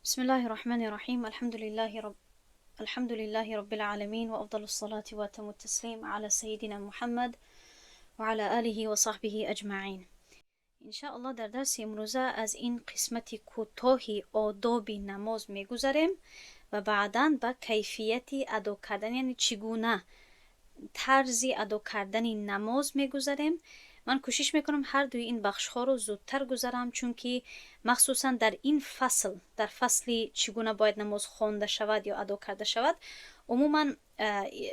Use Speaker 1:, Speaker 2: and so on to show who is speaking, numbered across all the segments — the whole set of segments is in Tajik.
Speaker 1: بسم الله الرحمن الرحيم. الحمد لله رب العالمين، وأفضل الصلاة وأتم التسليم على سيدنا محمد وعلى آله وصحبه أجمعين. انشاءالله در درس امروزه از این قسمت کوتاه آداب نماز میگذریم و بعدا به کیفیت ادا کردن، یعنی چگونه طرز ادا کردن نماز میگذریم. من کوشش میکنم هر دوی این بخش ها رو زودتر گذرم، چون که مخصوصا در این فصل، در فصل چگونه باید نماز خوانده شود یا ادا کرده شود، عموما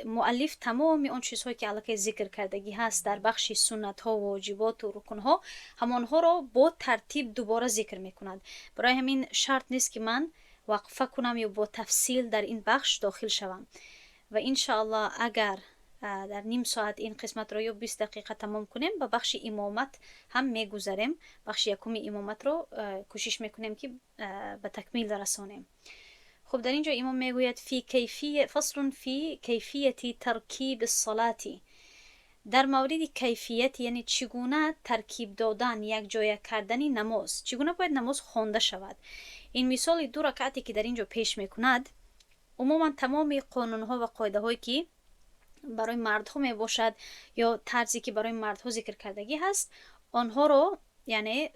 Speaker 1: مؤلف تمام آن چیزهایی که الکی ذکر کردگی هست در بخش سنت ها و واجبات و رکن ها، همانها را با ترتیب دوباره ذکر میکند. برای همین شرط نیست که من وقفه کنم یا با تفصیل در این بخش داخل شوم. و انشاءالله اگر در نیم ساعت این قسمت را یا 20 دقیقه تمام کنیم، به بخش امامت هم میگذریم. بخش یکم امامت رو کوشش میکنیم که به تکمیل رسانیم. خب، در اینجا امام میگوید في كيفية فصل في كيفية تركيب الصلاة، در مورد کیفیت، یعنی چگونه ترکیب دادن، یک جای کردن نماز، چگونه باید نماز خوانده شود. این مثال دو رکعتی که در اینجا پیش میکند، عموما تمام قانون ها و قاعده هایی که برای مردها می باشد یا طرزی که برای مردها ذکر کردگی هست، آنها رو یعنی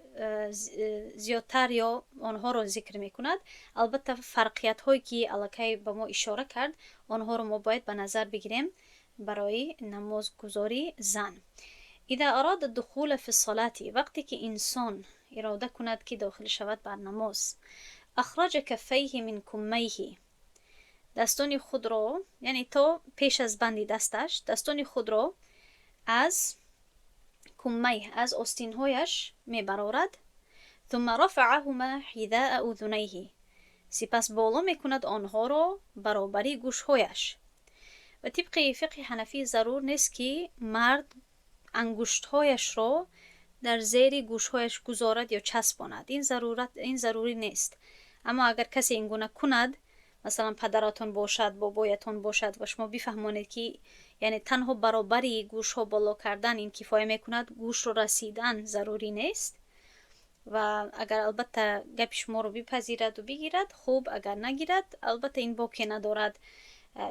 Speaker 1: زیادتر یا آنها رو ذکر میکند. البته فرقیت هایی که الکی به ما اشاره کرد، آنها رو ما باید به نظر بگیریم برای نماز گذاری زن. اذا اراد الدخول في الصلاة، وقتی که انسان اراده کند که داخل شود بر نماز، اخرج كفيه من كميه، دستان خود را، یعنی تا پیش از بندی دستش، دستان خود را از كميه، از آستینهایش میبرارد. ثم رفعهما حذاء اذنيه، سپس بالا میکند آنها را برابری گوشهایش. و طبق فقه حنفی ضرور نیست که مرد انگشتهایش را در زیر گوشهایش گذارد یا چسباند. این ضروری نیست. اما اگر کسی اینگونه کند، مثلا پدراتون باشد، بابایتون باشد و شما بفهمانید که یعنی تنها برابری گوش ها بالا کردن این کفایه میکند، گوش رو رسیدن ضروری نیست، و اگر البته گپ شما رو بپذیرد و بگیرد خوب، اگر نگیرد البته این باکی ندارد،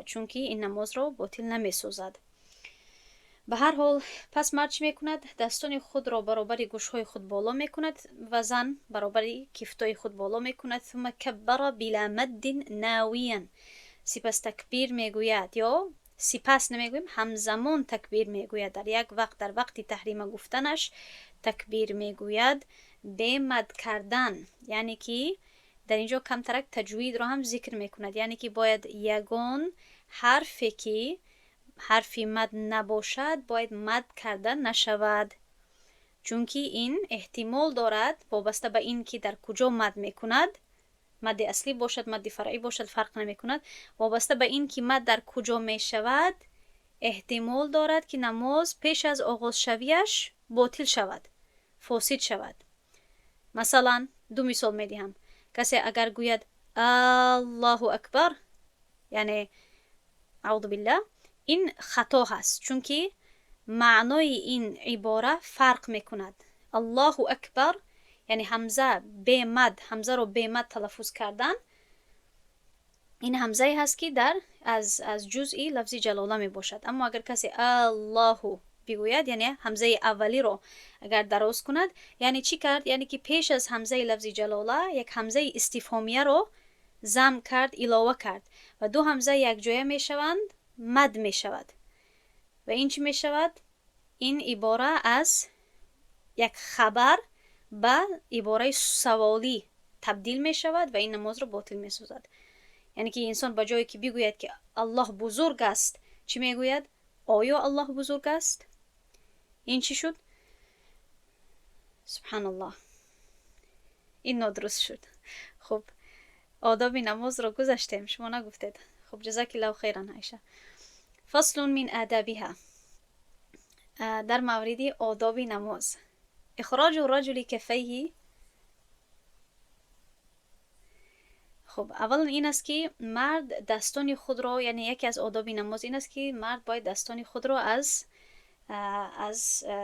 Speaker 1: چونکه این نماز رو باطل نمیسازد. به هر حال، پس مرد چی میکند؟ دستان خود را برابر گوشهای خود بالا میکند و زن برابر کفتای خود بالا میکند. ثم كبر بلا مد ناويا، سپس تکبیر میگوید، یا سپس نمیگوییم، همزمان تکبیر میگوید. در یک وقت، در وقت تحریمه گفتنش تکبیر میگوید به مد کردن. یعنی که در اینجا کمترک تجوید را هم ذکر میکند، یعنی که باید یگان حرفی که حرفی مد نباشد باید مد کرده نشود، چونکه این احتمال دارد وابسته به این که در کجا مد میکند، مد اصلی باشد، مد فرعی باشد، فرق نمیکند، وابسته به این که مد در کجا می شود، احتمال دارد که نماز پیش از آغاز شویش باطل شود، فاسد شود. مثلا دو مثال می دهم. کسی اگر گوید الله اکبر، یعنی اعوذ بالله، این خطا هست، چونکه معنای این عباره فرق میکند. الله اکبر یعنی همزه به مد، همزه رو به مد تلفظ کردن، این همزه هست که در از جزئی لفظی جلاله می باشد. اما اگر کسی الله بگوید، یعنی همزه اولی رو اگر دراز کند، یعنی چی کرد؟ یعنی که پیش از همزه لفظی جلاله یک همزه استفهامیه رو ضم کرد، علاوه کرد و دو همزه یک جایه می شوند، مد می شود. و این چی می شود؟ این عباره از یک خبر به عباره سوالی تبدیل می شود و این نماز رو باطل می سازد. یعنی که انسان به جایی که بگوید که الله بزرگ است، چی میگوید؟ آیا الله بزرگ است؟ این چی شد؟ سبحان الله، این نادرست شد. خب، آداب نماز رو گذشتیم، شما نگفتید. خب، جزاك الله خيرا عایشه. فصل من آدابها، در مورد آداب نماز. اخراج الرجل كفيه. خب، اولا این است که مرد دستان خود را، یعنی یکی از آداب نماز این است که مرد باید دستان خود را از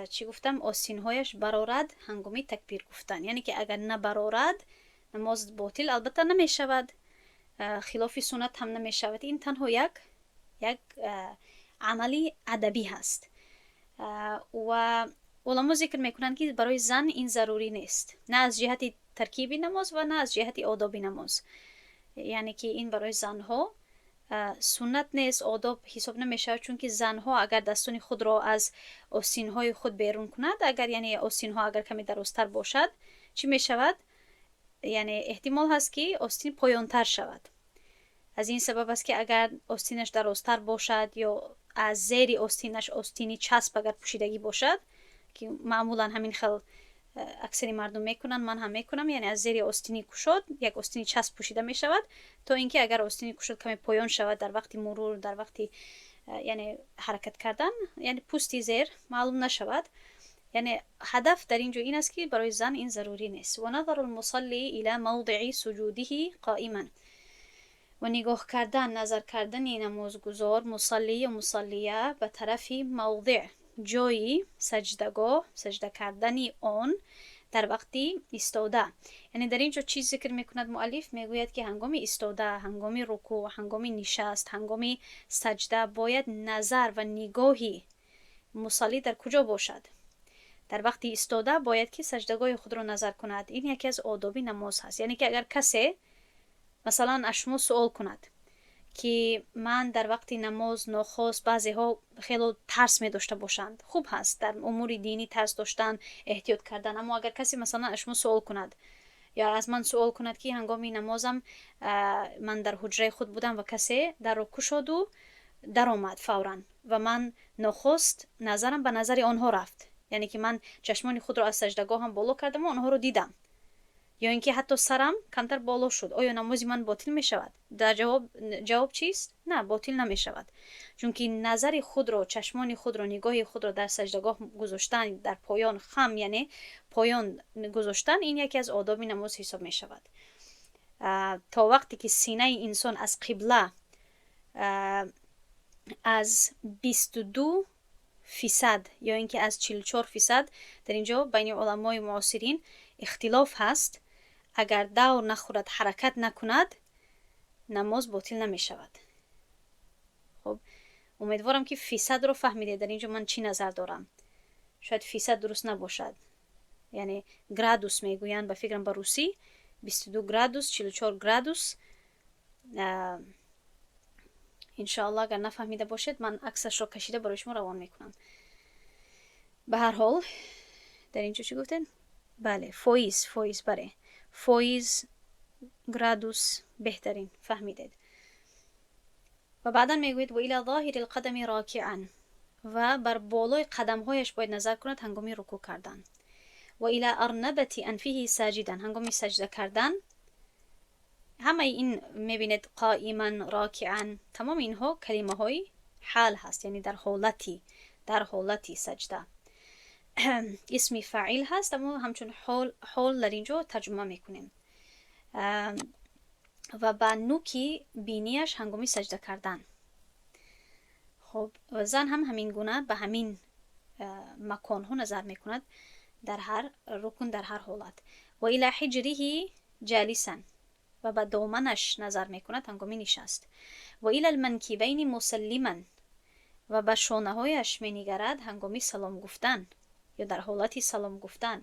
Speaker 1: چی گفتم، آستینهایش برارد هنگامی تکبیر گفتن. یعنی که اگر نبرارد Намоз ботил албатта намешавад, хилофи суннат ҳам намешавад. Ин танҳо як амали адабӣ ҳаст. Ва уламо зикр мекунанд, ки барои зан ин зарурӣ нест, на аз ҷиҳати таркиби намоз ва на аз ҷиҳати одоби намоз. Яъне ки ин барои занҳо суннат нест, одоб ҳисоб намешавад, чунки занҳо агар дастони худро аз остинҳои худ берун кунад, агар, яъне, остинҳо агар каме дарозтар бошад, чӣ мешавад? Яъне эҳтимол ҳаст, ки остин поёнтар шавад. Аз ин сабаб аст, ки агар остинаш дарозтар бошад ё аз зери остинаш остини часп агар пӯшидагӣ бошад, ки маъмулан ҳамин хел аксари мардум мекунанд, ман ҳам мекунам, яъне аз зери остини кушод як остини часп пӯшида мешавад, то ин ки агар остини кушод каме поён шавад дар вақти мурур, дар вақти яъне ҳаракат кардан, яъне пӯсти зер маълум нашавад. Яъне ҳадаф дар ин ҷо ин аст, ки барои зан ин зарурӣ нест. وَنَظَرُ المصلي إلى موضع سجوده قائما. Ва нигоҳ кардан, назар кардани намозгузор, мусаллӣ ё мусаллия, ба тарафи мавзеъ, ҷойи саҷдагоҳ, саҷда кардани он дар вақти истода. Яъне дар ин ҷо чӣ зикр мекунад муаллиф? Мегӯяд, ки ҳангоми истода, ҳангоми рукӯъ, ҳангоми нишаст, ҳангоми саҷда бояд назар ва нигоҳи мусаллӣ дар куҷо бошад? Дар вақти истода бояд ки саҷдагоҳи худро назар кунад. Ин яке аз одоби намоз ҳаст. Яъне ки агар касе масалан аз шумо суол кунад, ки ман дар вақти намоз нохост, баъзеҳо хело тарс медошта бошанд, хуб ҳаст дар умури динӣ тарс доштан, эҳтиёт кардан, аммо агар касе масалан аз шумо суол кунад ё аз ман суол кунад, ки ҳангоми намозам ман дар ҳуҷраи худ будам ва касе дарро кушоду даромад фавран ва ман нохост назарам ба назари онҳо рафт, яъне ки ман чашмони худро аз саҷдагоҳам боло кардаму онҳоро дидам ё ин ки ҳатто сарам камтар боло шуд, оё намози ман ботил мешавад? Дар ҷавоб чист? На, ботил намешавад, чунки назари худро, чашмони худро, нигоҳи худро дар саҷдагоҳ гузоштан, дар поён хам, яъне поён гузоштан, ин яке аз одоби намоз ҳисоб мешавад. То вақте ки синаи инсон аз қибла аз 22 фисад ё ин ки аз 44 фисад, дар ин ҷо байни уламои муосирин ихтилоф ҳаст, агар давр нахӯрад, ҳаракат накунад, намоз ботил намешавад. Хуб, умедворам, ки фисадро фаҳмидед, дар ин ҷо ман чӣ назар дорам. Шояд фисад дуруст набошад, яъне градус мегӯянд, ба фикрам, ба русӣ 22 градус, 44 градус. Иншоалло, агар нафаҳмида бошед, ман аксашро кашида барои шумо равон мекунам. Ба ҳар ҳол, дар ин ҷо чӣ гуфтед? Бале, фоиз, фоиз, бале, фоиз, градус, беҳтарин, фаҳмидед. Ва баъдан мегӯяд: وإلى ظاهر القدم راكعا. Ва бар болои қадамҳояш бояд назар кунад ҳангоми рукӯъ кардан. وإلى أرنبة أنفه ساجدا. Ҳангоми саҷда кардан, ҳамаи ин мебинед, قائما، راكعا, тамоми инҳо калимаҳои ҳал ҳаст, яъне дар ҳолати саҷда исми фаъил ҳаст, аммо ҳамчун ҳол дар ин ҷо тарҷума мекунем. Ва ба нуки бинияш ҳангоми саҷда кардан. Хуб, зан ҳам ҳамин гуна ба ҳамин маконҳо назар мекунад дар ҳар рукн, дар ҳар ҳолат. وإلى حجره جالسا. Ва ба доманаш назар мекунад ҳангоми нишаст. وإلى المنكبين مسلما. Ва ба шонаҳояш менигарад ҳангоми салом гуфтан ё дар ҳолати салом гуфтан.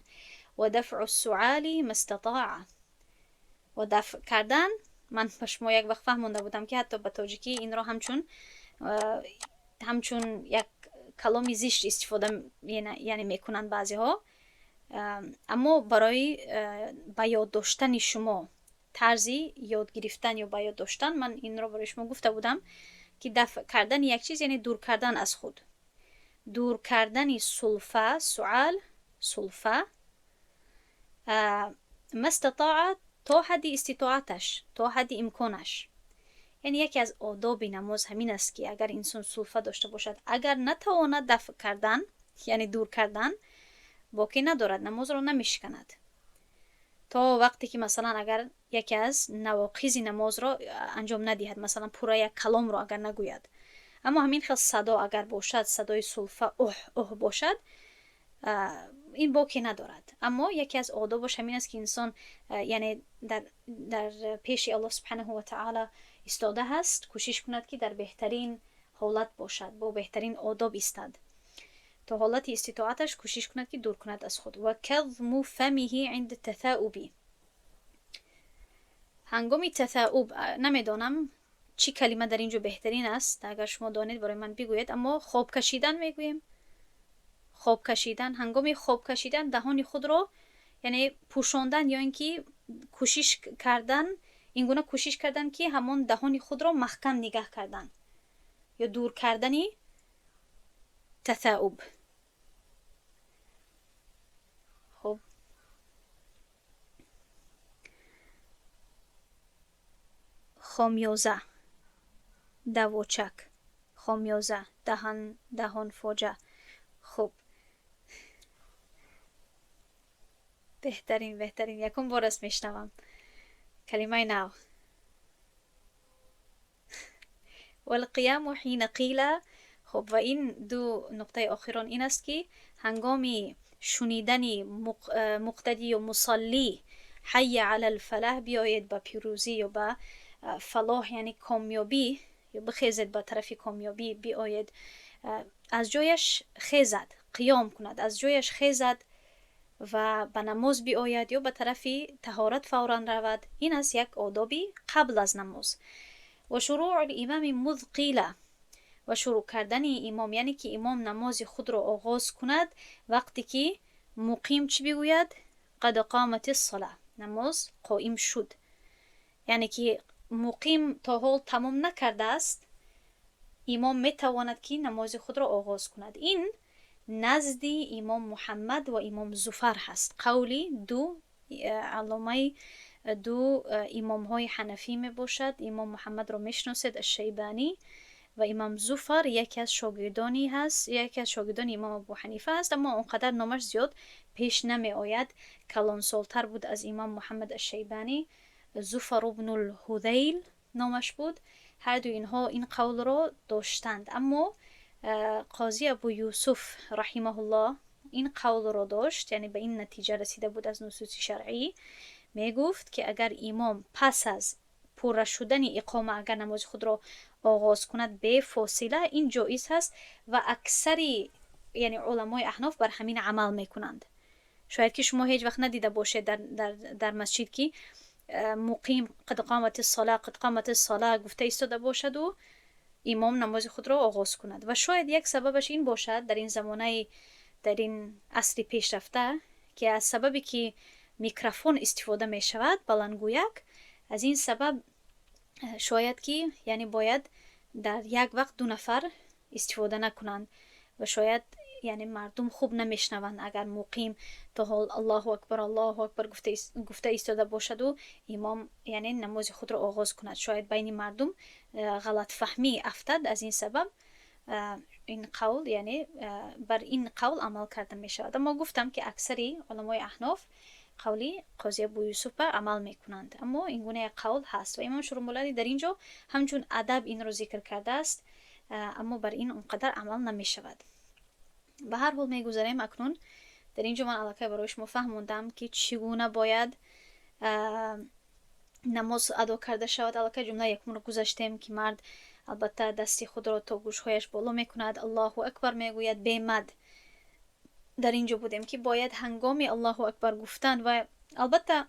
Speaker 1: ودفع السعال ما استطاع. Ва дафъ кардан, ман ба шумо як вақт фаҳмонда будам, ки ҳатто ба тоҷикӣ инро ҳамчун як каломи зишт истифода, яъне, мекунанд баъзеҳо, аммо барои ба ёд доштани шумо, тарзи ёд гирифтан ё ба ёд доштан, ман инро барои шумо гуфта будам, ки дафъ кардани як чиз, яъне дур кардан аз худ, дур кардани сулфа, سعال, сулфа, ما استطاع, то ҳадди иститоаташ, то ҳадди имконаш. Яъне яке аз одоби намоз ҳамин аст, ки агар инсон сулфа дошта бошад, агар натавонад дафъ кардан, яъне дур кардан, боке надорад, намозро намешиканад, то вақте ки масалан агар яке аз навоқизи намозро анҷом надиҳад, масалан пурра як каломро агар нагӯяд. Аммо ҳамин хел садо агар бошад, садои сулфа, уҳ, уҳ бошад. Ин боке надорад, аммо яке аз одобаш ҳамин аст, ки инсон яъне дар пеши Аллоҳ субҳанаҳу ва таъоло истода ҳаст, кӯшиш кунад, ки дар беҳтарин ҳолат бошад, бо беҳтарин одоб истад, то ҳолати иститоаташ кӯшиш кунад, ки дур кунад аз худ. Ва казму фамиҳи инда татаъуби, ҳангоми татаъуб, намедонам, чӣ калима дар ин ҷо беҳтарин аст, агар шумо донед, барои ман бигӯед, аммо хоб кашидан мегӯем. Хоб кашидан, ҳангоми хоб кашидан даҳони худро яъне пӯшондан ё ин ки кӯшиш кардан, ин гуна кӯшиш кардан, ки ҳамон даҳони худро маҳкам нигаҳ кардан ё дур кардани татаъуб. Хуб, хомёза, давочак, хомёза, даҳан, даҳонфоҷа. Хуб, беҳтарин, беҳтарин, якум бор аст мешнавам калимаи нав. Валқияму ҳина қила. Хуб, ва ин ду нуқтаи охирон ин аст, ки ҳангоми шунидани муқтадӣ ё мусаллӣ «ҳайя ала лфалаҳ», биёед ба пирӯзӣ ё ба фалоҳ, яъне комёбӣ, ё бихезед, ба тарафи комёбӣ биоед, аз ҷояш хезад, қиём кунад, аз ҷояш хезад ва ба намоз биояд ё ба тарафи таҳорат фавран равад. Ин аст як одоби қабл аз намоз. Ва шурӯъу лимами муз қила, ва шурӯъ кардани имом, яъне ки имом намози худро оғоз кунад, вақте ки муқим чӣ бигӯяд? «Қад қомати ссала», намоз қоим шуд. Яъне ки муқим то ҳол тамом накардааст, имом метавонад, ки намози худро оғоз кунад. Ин назди имом Муҳаммад ва имом Зуфар ҳаст, қавли ду алломаи, ду имомҳои ҳанафӣ мебошад. Имом Муҳаммадро мешиносед, Ашшайбанӣ, ва имом Зуфар яке аз шогирдони ҳаст, яке аз шогирдони имом Абу Ҳанифа аст, аммо он қадар номаш зиёд пеш намеояд, калонсолтар буд аз имом Муҳаммад Ашшайбанӣ. Зуфар бнулҳудейл номаш буд. Ҳарду инҳо ин қавлро доштанд, аммо қозӣ Абу Юсуф раҳимаҳуллоҳ ин қавлро дошт, яъне ба ин натиҷа расида буд аз нусуси шаръӣ. Мегуфт, ки агар имом пас аз пурра шудани иқома агар намози худро оғоз кунад бефосила, ин ҷоиз ҳаст ва аксари яъне уламои аҳноф бар ҳамин амал мекунанд. Шояд ки шумо ҳеҷ вақт надида бошед дар масҷид, ки муқим «қад қомати ссала, қад қомати ссала» гуфта истода бошаду имом намози худро оғоз кунад. Ва шояд як сабабаш ин бошад, дар ин замонаи, дар ин асри пешрафта, ки аз сабабе ки микрофон истифода мешавад, баландгӯяк, аз ин сабаб шояд ки яъне бояд дар як вақт ду нафар истифода накунанд ва шояд яъне мардум хуб намешнаванд, агар муқим то ҳол «Аллоҳу акбар, Аллоҳу акбар» гуфта истода бошаду имом яъне намози худро оғоз кунад. Шояд байни мардум ғалатфаҳмӣ афтад. Аз ин сабаб ин қавл, яъне бар ин қавл амал карда мешавад. Аммо гуфтам, ки аксари уламои аҳноф қавли қози Абу Юсуфа амал мекунанд, аммо ин гуна як қавл ҳаст ва имом Шурумулалӣ дар ин ҷо ҳамчун адаб инро зикр кардааст, аммо бар ин он қадар амал намешавад. Ба ҳар ҳол, мегузарем. Акнун дар ин ҷо ман аллакай барои шумо фаҳмондам, ки чӣ гуна бояд намоз адо карда шавад. Аллакай ҷумлаи якумро гузаштем, ки мард албатта дасти худро то гӯшҳояш боло мекунад, «Аллоҳу акбар» мегӯяд бемад. Дар ин ҷо будем, ки бояд ҳангоми «Аллоҳу акбар» гуфтан ва албатта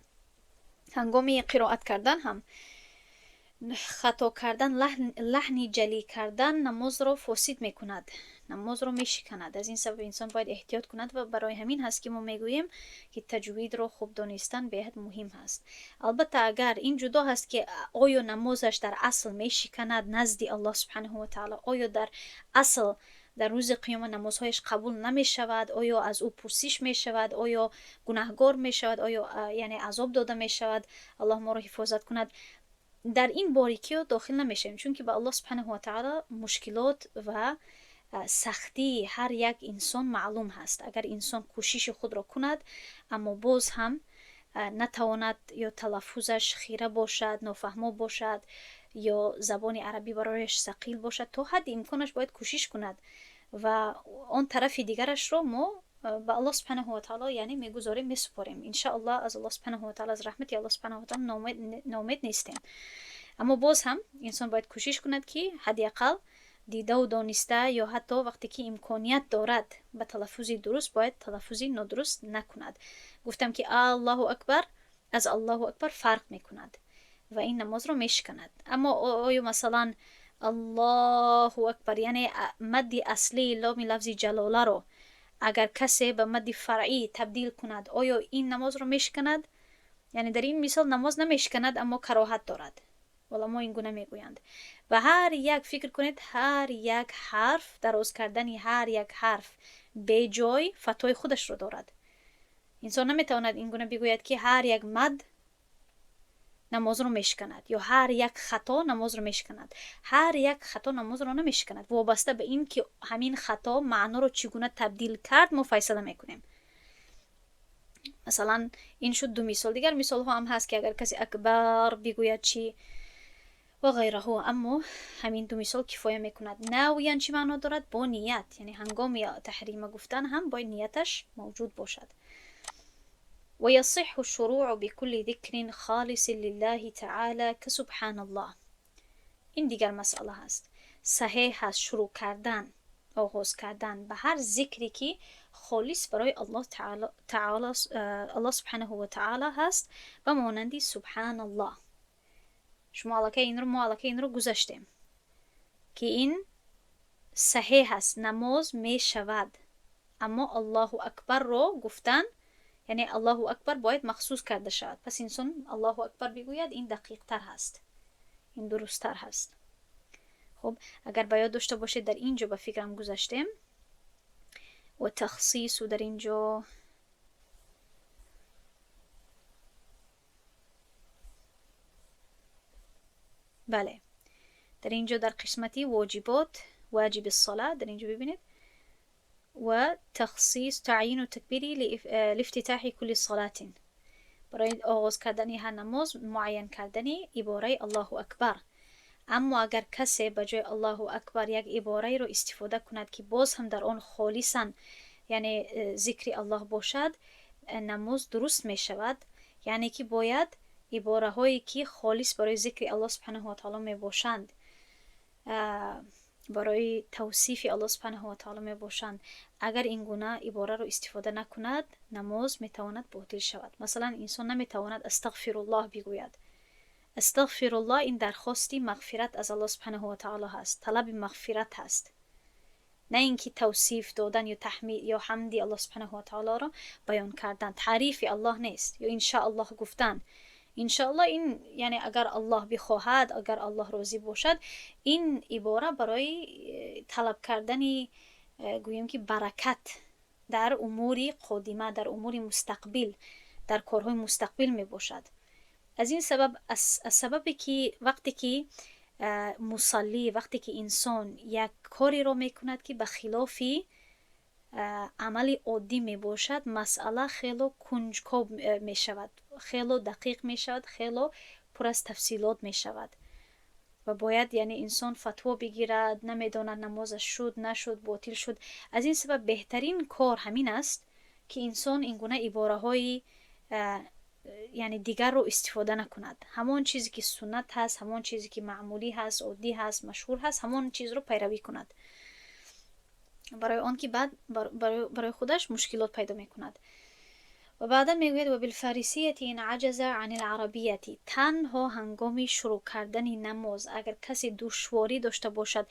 Speaker 1: ҳангоми қироат кардан ҳам хато кардан, лаҳни ҷалӣ кардан намозро фосид мекунад, намозро мешиканад. Аз ин сабаб инсон бояд эҳтиёт кунад ва барои ҳамин ҳаст, ки мо мегӯем, ки таҷвидро хуб донистан беҳад муҳим ҳаст. Албатта, агар ин ҷудо ҳаст, ки оё намозаш дар асл мешиканад назди Аллоҳ субҳанаҳу ва таъоло, оё дар асл дар рӯзи қиёма намозҳояш қабул намешавад, оё аз ӯ пурсиш мешавад, оё гунаҳгор мешавад, оё яъне азоб дода мешавад, Аллоҳ моро ҳифозат кунад. Дар ин борикиё дохил намешавем, чунки ба Аллоҳ субҳанаҳу ва таъоло мушкилот ва сахтии ҳар як инсон маълум ҳаст. Агар инсон кӯшиши худро кунад, аммо боз ҳам натавонад ё талаффузаш хира бошад, нофаҳмо бошад ё забони арабӣ барояш сақил бошад, то ҳадди имконаш бояд кӯшиш кунад ва он тарафи дигарашро мо ба Аллоҳ субҳанаҳу ва таъоло яъне мегузорем, месупорем. Иншааллоҳ, аз Аллоҳ субҳанаҳу ва таъоло, аз раҳмати Аллоҳ субҳанаҳу ва таъоло ноумед нестем. Аммо боз ҳам инсон бояд кӯшиш кунад, ки ҳадди ақал дидаву дониста ё ҳатто вақте ки имконият дорад ба талаффузи дуруст, бояд талаффузи нодуруст накунад. Гуфтам, ки Аллоҳу акбар аз Аллоҳу акбар фарқ мекунад ва ин намозро мешиканад. Аммо оё, масалан, Аллоҳу акбар, яъне мадди аслии ломи лафзи ҷалоларо агар касе ба мадди фаръӣ табдил кунад, оё ин намозро мешиканад? Яъне дар ин мисол намоз намешиканад, аммо кароҳат дорад. Уламо ин гуна мегӯянд. Ва ҳар як, фикр кунед, ҳар як ҳарф, дароз кардани ҳар як ҳарф беҷой фатвои худашро дорад. Инсон наметавонад ин гуна бигӯяд, ки ҳар як мад намозро мешиканад ё ҳар як хато намозро мешиканад. Ҳар як хато намозро намешиканад. Вобаста ба ин ки ҳамин хато маъноро чӣ гуна табдил кард, мо файсала мекунем. Масалан, ин шуд ду мисол. Дигар мисолҳо ҳам ҳаст, ки агар касе акбар бигӯяд чӣ ва ғайраҳу, аммо ҳамин ду мисол кифоя мекунад. Навиян чӣ маъно дорад? Бо ният, яъне ҳангоми таҳрима гуфтан ҳам бояд нияташ мавҷуд бошад. ويصح الشروع بكل ذكر خالص لله تعالى كسبحان الله. این دیگر مسئله هست. صحیح هست شروع کردن، آغاز کردن به هر ذکری که خالص برای الله تعالی، الله سبحانه و تعالی هست و مانندی سبحان الله. شما аллакай инро мо аллакай инро гузаштем, ки ин саҳеҳ аст, намоз мешавад. Аммо Аллоҳу акбарро гуфтан, яъне Аллоҳу акбар бояд махсус карда шавад. Пас инсон Аллоҳу акбар бигӯяд, ин дақиқтар ҳаст, ин дурусттар ҳаст. Хуб, агар ба ёд дошта бошед, дар ин ҷо ба фикрам гузаштем ва тахсису дар ин ҷо, бале, дар ин ҷо дар қисмати воҷибот, واجب الصلاة، дар ин ҷо бибинед: وتخصيص تعيين التكبير لافتتاح كل صلاة. برای آغاز کردن هر نماز معین کردن عباره الله اکبر. اما اگر کسی به جای الله اکبر یک عباره رو استفاده کند که باز هم در آن خالصا یعنی ذکر الله باشد، نماز درست می شود. یعنی که باید عباره هایی که خالص برای ذکر الله سبحانه و تعالی می باشند، барои тавсифи Аллоҳ субҳанаҳу ва таъоло мебошанд, агар ин гуна ибораро истифода накунад, намоз метавонад ботил шавад. Масалан, инсон наметавонад астағфируллоҳ бигӯяд. Астағфируллоҳ ин дархости мағфират аз Аллоҳ субҳанаҳу ва таъоло ҳаст, талаби мағфират ҳаст, на ин ки тавсиф додан ё таҳмид ё ҳамди Аллоҳ субҳанаҳу ва таъолоро баён кардан, таърифи Аллоҳ нест. Ё иншааллоҳ гуфтан. Иншааллоҳ ин яъне агар Аллоҳ бихоҳад, агар Аллоҳ розӣ бошад. Ин ибора барои талаб кардани, гӯем ки, баракат дар умури қодима, дар умури мустақбил, дар корҳои мустақбил мебошад. Аз ин сабаб, аз сабабе ки вақте ки мусаллӣ, вақте ки инсон як кореро мекунад, ки ба хилофи амали оддӣ мебошад, масъала хело кунҷков мешавад, хело дақиқ мешавад, хело пур аз тафсилот мешавад ва бояд, яъне, инсон фатво бигирад. Намедонад, намозаш шуд, нашуд, ботил шуд. Аз ин сабаб беҳтарин кор ҳамин аст, ки инсон ин гуна ибораҳои, яъне, дигарро истифода накунад. Ҳамон чизе ки суннат ҳаст, ҳамон чизе ки маъмулӣ ҳаст, оддӣ ҳаст, машҳур ҳаст, ҳамон чизро пайравӣ кунад, барои он ки баъд барои худаш мушкилот пайдо мекунад. Ва баъдан мегӯяд: وبالفارسية إن عجز عن العربية. Танҳо ҳангоми шурӯъ кардани намоз агар касе душворӣ дошта бошад,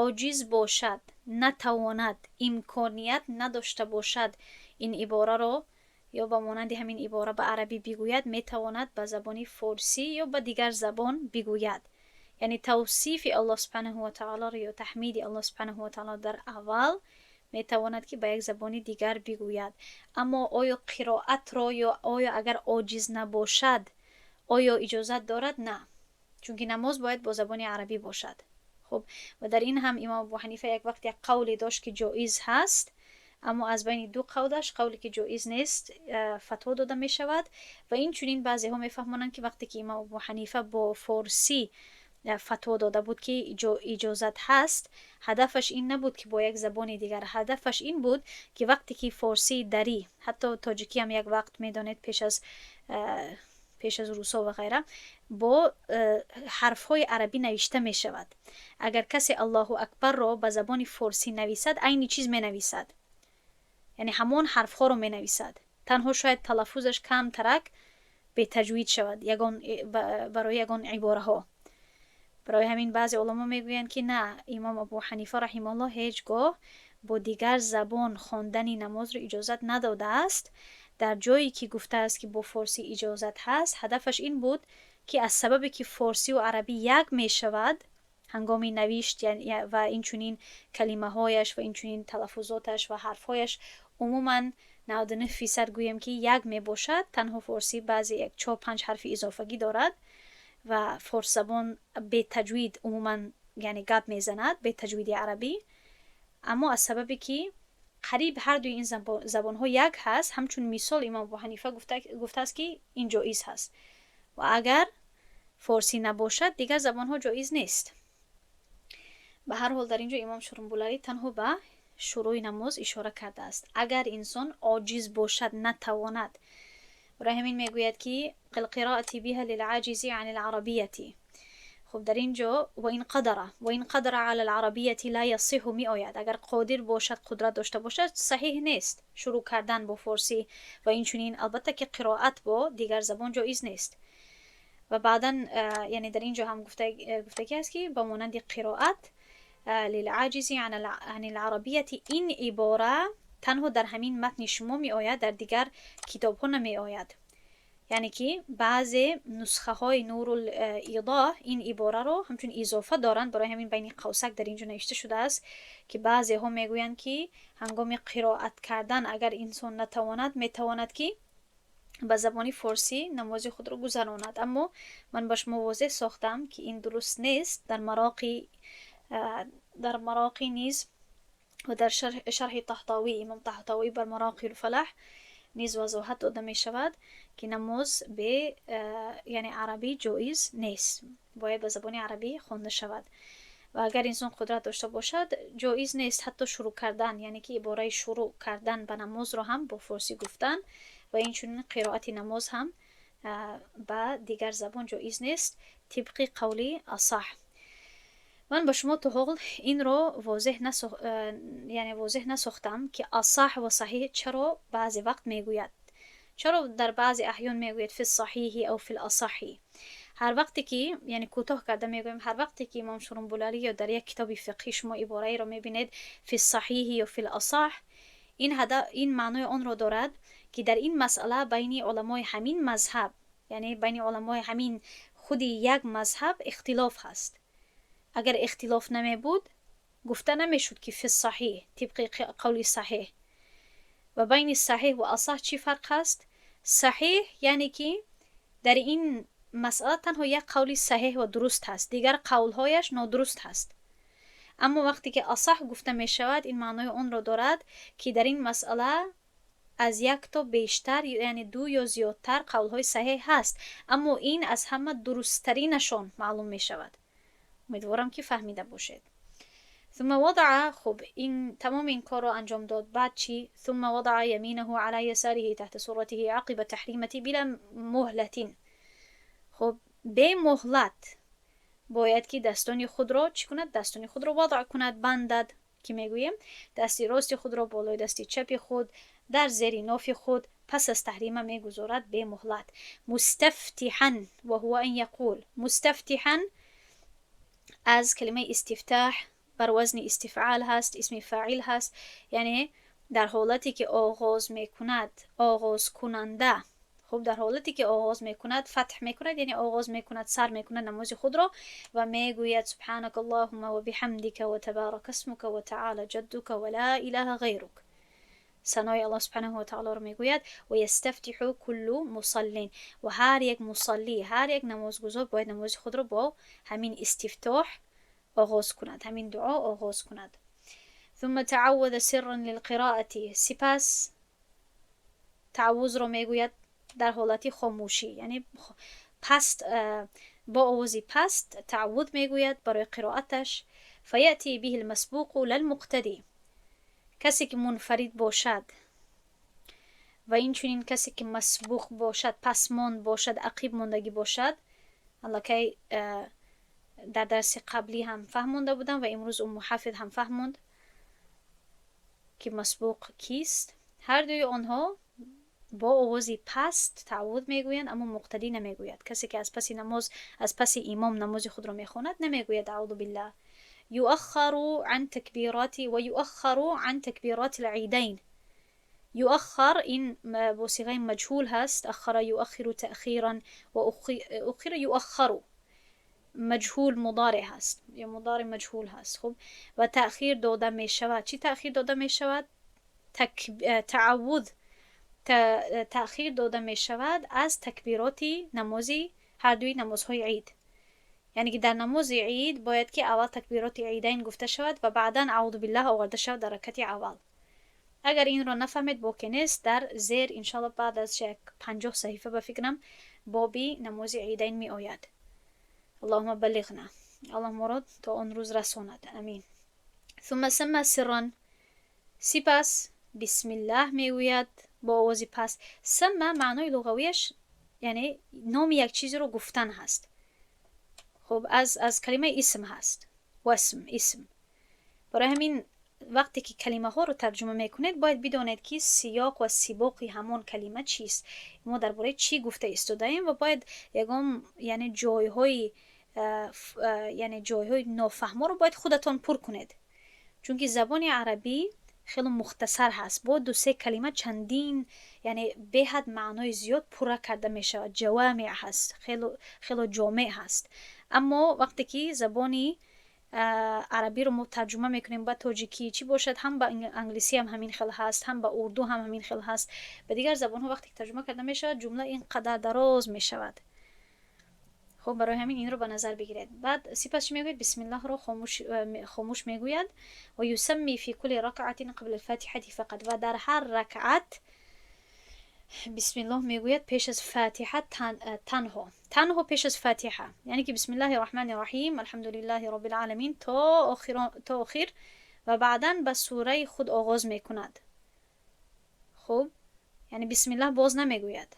Speaker 1: оҷиз бошад, натавонад, имконият надошта бошад ин ибораро ё ба монанди ҳамин ибора ба арабӣ бигӯяд, метавонад ба забони форсӣ ё ба дигар забон бигӯяд. Яъне тавсифи Аллоҳ субҳанаҳу ва таолоро ё таҳмиди Аллоҳ субҳанаҳу ва таоло дар аввал метавонад ки ба як забони дигар бигӯяд. Аммо оё қироатро ё оё агар оҷиз набошад, оё иҷозат дорад? На, чунки намоз бояд бо забони арабӣ бошад. Хуб, ва дар ин ҳам имом Абу Ҳанифа як вақт як қавле дошт, ки ҷоиз ҳаст, аммо аз байни ду қавлаш қавле ки ҷоиз нест фатво дода мешавад. Ва инчунин баъзеҳо мефаҳмонанд, ки вақте ки имом Абу Ҳанифа бо форсӣ Фатво дода буд, ки иҷозат ҳаст, ҳадафаш ин набуд, ки бо як забони дигар. Ҳадафаш ин буд, ки вақте ки форсии дарӣ, ҳатто тоҷикӣ ҳам як вақт, медонед, пеш аз русо ва ғайра бо ҳарфҳои арабӣ навишта мешавад. Агар касе Аллоҳу акбарро ба забони форсӣ нависад, айни чиз менависад, яъне ҳамон ҳарфҳоро менависад, танҳо шояд талаффузаш камтарак бетаҷвид шавад ягон барои ягон ибораҳо. Барои ҳамин баъзе уламо мегӯянд, ки на, имом Абу Ҳанифа раҳимаҳуллоҳ ҳеҷ гоҳ бо дигар забон хондани намозро иҷозат надодааст. Дар ҷое ки гуфтааст, ки бо форсӣ иҷозат ҳаст, ҳадафаш ин буд, ки аз сабабе ки форсиву арабӣ як мешавад ҳангоми навишт ва инчунин калимаҳояш ва инчунин талаффузоташ ва ҳарфҳояш умуман 99% гӯем, ки як мебошад, танҳо форсӣ баъзе як чор панҷ ҳарфи изофагӣ дорад ва форсзабон бетаҷвид умуман, яъне гап мезанад бетаҷвиди арабӣ. Аммо аз сабабе ки қариб ҳардуи ин забонҳо як ҳаст, ҳамчун мисол имом Абу Ҳанифа гуфтааст, ки ин ҷоиз ҳаст ва агар форсӣ набошад, дигар забонҳо ҷоиз нест. Ба ҳар ҳол, дар ин ҷо имом Шурумбулалӣ танҳо ба шурӯи намоз ишора кардааст, агар инсон оҷиз бошад, натавонад. Барои ҳамин мегӯяд, ки القراءة بها للعاجز عن العربية. Хуб, дар ин ҷо وإن قدر على العربية لا يصح меояд. Агар қодир бошад, қудрат дошта бошад, саҳиҳ нест шурӯъ кардан бо форсӣ ва инчунин, албатта, ки қироат бо дигар забон ҷоиз нест. Ва баъдан, яъне дар ин ҷо ҳам гуфтагӣ аст, ки ба монанди қироат للعاجز عن العربية. Ин ибора танҳо дар ҳамин матни шумо меояд, дар дигар китобҳо намеояд. Яъне ки баъзе нусхаҳои Нурул Идоҳ ин ибораро ҳамчун изофа доранд. Барои ҳамин байни қавсак дар ин ҷо навишта шудааст, ки баъзеҳо мегӯянд, ки ҳангоми қироат кардан агар инсон натавонад, метавонад, ки ба забони форсӣ намози худро гузаронад. Аммо ман ба шумо возеҳ сохтам, ки ин дуруст нест. Дар Мароқӣ низ ва дар шарҳи Таҳтовӣ, имом Таҳтовӣ бар Мароқи Фалаҳ низ вазоҳат дода мешавад, ки намоз бе, яъне, арабӣ ҷоиз нест, бояд ба забони арабӣ хонда шавад. Ва агар инсон қудрат дошта бошад, ҷоиз нест ҳатто шурӯъ кардан, яъне ки ибораи шурӯъ кардан ба намозро ҳам бо форсӣ гуфтан ва инчунин қироати намоз ҳам ба дигар забон ҷоиз нест тибқи қавли асаҳ. Ман ба шумо то ҳол инро возеҳ, яъне возеҳ насохтам, ки асаҳ ва саҳиҳ чаро баъзе вақт мегӯяд, чаро дар баъзе аҳён мегӯяд في الصحيح أو في الأصح. Ҳар вақте ки, яъне кӯтоҳ карда мегӯем, ҳар вақте ки имом Шурумбулалӣ ё дар як китоби фиқҳӣ шумо ибораеро мебинед في الصحيح ё في الأصح, ин маънои онро дорад, ки дар ин масъала байни уламои ҳамин мазҳаб, яъне байни уламои ҳамин худи як мазҳаб ихтилоф ҳаст. Агар ихтилоф намебуд, гуфта намешуд, ки في الصحيح, тибқи қавли саҳиҳ. Ва байни саҳиҳ ва асаҳ чӣ фарқ ҳаст? Саҳиҳ яъне ки дар ин масъала танҳо як қавли саҳиҳ ва дуруст ҳаст, дигар қавлҳояш нодуруст ҳаст. Аммо вақте ки асаҳ гуфта мешавад, ин маънои онро дорад, ки дар ин масъала аз як то бештар, яъне ду ё зиёдтар қавлҳои саҳиҳ ҳаст, аммо ин аз ҳама дурусттаринашон маълум мешавад. Умедворам, ки фаҳмида бошед. ثم وضع. Хуб, ин тамоми ин корро анҷом дод. Баъд чӣ? ثم وضع يمينه على يساره تحت سرته عقب التحريمة بلا مهلة. Хуб, бемуҳлат бояд, ки дастони худро чӣ кунад? Дастони худро вадъ кунад, бандад, ки мегӯем, дасти рости худро болои дасти чапи худ дар зери нофи худ пас аз таҳрима мегузорад бемуҳлат. مستفتحا وهو أن يقول. مستفتحا аз калимаи استفتاح, бар вазни استفعال ҳаст, исми фаъил ҳаст, яъне дар ҳолате ки оғоз мекунад, оғозкунанда. Хуб, дар ҳолате ки оғоз мекунад, фатҳ мекунад, яъне оғоз мекунад, сар мекунад намози худро ва мегӯяд: سبحانك اللهم وبحمدك وتبارك اسمك وتعالى جدك ولا إله غيرك. Санои Аллоҳ субҳанаҳу ватаолоро мегӯяд. ويستفتح كل مصل, ва ҳар як мусаллӣ, ҳар як намозгузор бояд намози худро бо ҳамин истифтоҳ оғоз кунад, ҳамин дуо оғоз кунад. ثم تعوذ سرا للقراءة. Сипас тааввузро мегӯяд дар ҳолати хомӯшӣ, яъне паст. با آوازی پست تعوذ میگوید برای قرائتش. فیأتی به المسبوق لا المقتدی، کسی که منفرد باشد و این چنین کسی که مسبوق باشد، پسماند باشد، عقیب ماندگی باشد. الکی در درس قبلی هم فهمونده بودم و امروز ام حافظ هم فهموند که مسبوق کیست. هر دوی آنها با آوازی پست تعوذ میگویند، اما مقتدی نمیگوید. کسی که از پس نماز، از پس امام نماز خود را میخواند، نمیگوید اعوذ بالله. یؤخر عن تکبیرات و یؤخر عن تکبیرات العیدین. یؤخر این با صیغه مجهول هست، اخر یؤخر تأخیرا و اخر یؤخر، مجهول مضارع هست یا مضارع مجهول هست. خب، و تأخیر داده می شود. چی تأخیر داده می شود؟ تعوذ تأخیر داده می شود از تکبیرات نمازی، هر دوی نمازهای عید. یعنی که در نماز عید باید که اول تکبیرات عیدین گفته شود و بعدا اعوذ بالله آورده شود در رکعت اول. اگر این را نفهمید باکی نیست، در زیر انشالله بعد از یک 50 صحیفه به فکرم بابی نماز عیدین می آید. اللهم بلغنا، الله ما را تا آن روز رساند، امین. ثم سمى سرا، سپس بسم الله میگوید با آواز پست. سمى معنای لغویش یعنی نام یک چیزی رو گفتن هست. خب، از کلمه اسم هست، واسم، اسم. برای همین وقتی که کلمه ها رو ترجمه میکنید باید بدانید که سیاق و سباق همان کلمه چیست، ما درباره چی گفته ایستاده‌ایم و باید یگان یعنی جایهای نافهما رو باید خودتان پر کنید، چون که زبان عربی خیلی مختصر هست، با دو سه کلمه چندین یعنی بهد معنای زیاد پوره کرده می شود. جوامع هست، خیلی خیلی جامع هست. اما وقتی که زبانی عربی رو ما ترجمه میکنیم با تاجیکی چی باشد، هم با انگلیسی هم همین خیل هست، هم با اردو هم همین خیل هست، به دیگر زبان ها وقتی که ترجمه کرده می شود جمله اینقدر دراز می شود. خب، برای همین این رو به نظر بگیرید. بعد سپس چی میگوید؟ بسم الله رو خاموش خاموش میگوید. و یسمی فی کل رکعت قبل الفاتحه فقط، و در هر رکعت بسم الله میگوید پیش از فاتحه، تنها تنها پیش از فاتحه، یعنی که بسم الله الرحمن الرحیم، الحمد لله رب العالمین تا آخر و بعدا به سوره خود آغاز میکند. خب، یعنی بسم الله باز نمیگوید.